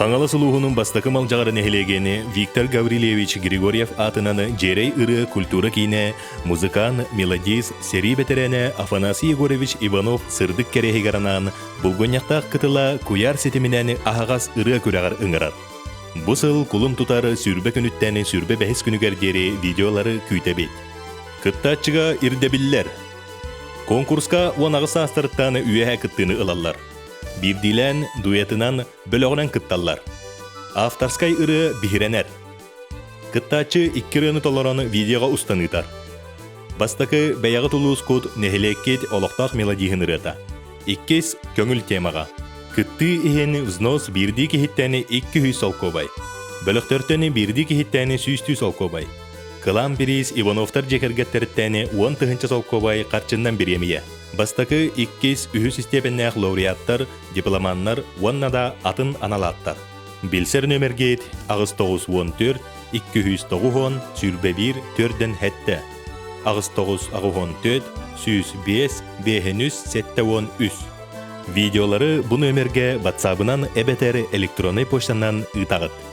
Хаҥалас улууһунун бастакы Малдьаҕар нэһилиэгин Виктор Гаврильевич Григорьев аатынан Дьиэрэй ырыа культура киинэ музыкант, мелодист, сэрии бэтэрээнэ Афанасий Егорович Иванов сырдык кэриэһигэр анаан Булгунньахтаах кытыла куйаар ситиминэн аһаҕас ырыа күрэҕэр ыҥырар. Бу сыл кулун тутар 20 күнүттэн 25 күнүгэр диэри видеолары күүтэбит. Кыттааччыга ирдэбиллэр. Конкурска 18 саастарыттан үөһэ кыттыыны ылаллар. Биирдиилээн, дуэтынан, бөлөҕүнэн кытталлар. Авторскай ырыа биһирэнэр. Кыттааччы икки ырыаны толорон видеоҕа устан ыытар. Бастакы бэйэҕит улуускут, нэһилиэккит олохтоох мелодиһын ырыата. Иккис көҥүл темаҕа. Кыттыы иһин взнос биирдии киһиттэн 200 солкуобай. Бөлөхтөртөн биирдии киһиттэн сүүстүү солкуобай. Кылаан бириис Ивановтар дьиэ кэргэттэриттэн 10 000 солкуобай харчыннан бириэмийэ. Бастакы, иккис, үһүс истиэпэннээх лауреаттар, дипломаннар уонна да атын анал ааттар. Билсэр нүөмэргит 894 290 21 4 7 89 84 105 5 73. Видеолары бу нүөмэргэ ватсабынан эбэтэр электроннай почтанан ыытаҕыт.